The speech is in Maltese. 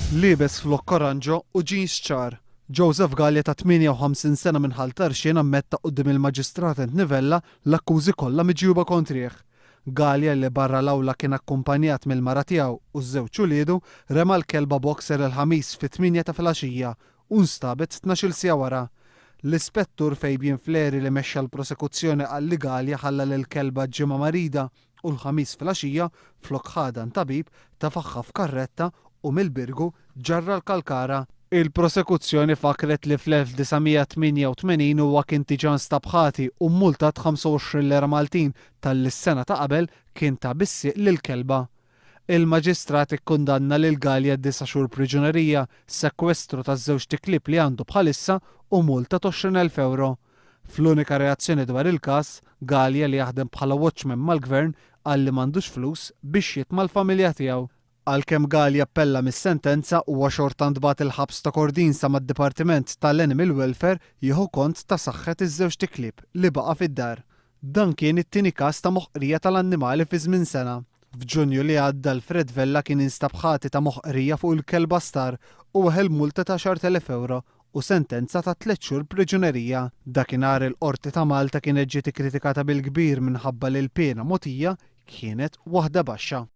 Liebes flokk oranġo u jeans ċar, Joseph Galea ta' 58 sena minn Ħal Tarxien ammetta quddiem il-Maġistrat Anthony Vella l-akkużi kollha miġjuba kontrih. Galea li barra l-awla kien akkumpanjat mill-mara tiegħu u ż-żewġ uliedu, rema l-kelba boxer il-Ħamis fit-tmienja ta' filgħaxija u nstabet tnax-il siegħa wara. L-Ispettur Fabian Fleri li mexxa l-prosekuzzjoni qal li Galea ħalla lill-kelba ġimgħa marida u l-Ħamis filgħaxija flok ħadha għand tabib tefagħha f'karretta u mill-Birgu ġarrha l-Kalkara. Il-prosekuzzjoni fakkret li fl-1988 huwa kien diġà nstab ħati u mmultat 25 lira Maltin talli s-sena ta' qabel kien ta bis-sieq lill-kelba. Il-Maġistrat ikkundanna lil Galea disa' xhur priġunerija, sekwestru taż-żewġt iklieb li għandu bħalissa u multa t'20,000 ewro. Fl-unika reazzjoni dwar il-każ, Galea li jaħdem bħala watchman mal-Gvern qal li m'għandux flus biex jitma' l-familja tiegħu. Għalkemm Galea appella mis-sentenza, huwa xorta ntbagħat il-ħabs ta' Kordin sa mad-Dipartiment tal-Animal Welfare jieħu kont ta' saħħet iż-żewġt iklieb li baqa' fid-dar. Dan kien it-tieni każ ta' moħqrija tal-annimali fi żmien sena. F'Ġunju li għadda Alfred Vella kien instab ħati ta' moħqrija fuq il-kelba Star u weħel multa ta' 10,000 ewro u sentenza ta' tlett xhur priġunerija. Dakinhar il-Qorti ta' Malta kienet ġiet ikkritikata bil-kbir minħabba li l-piena mogħtija kienet waħda baxxa.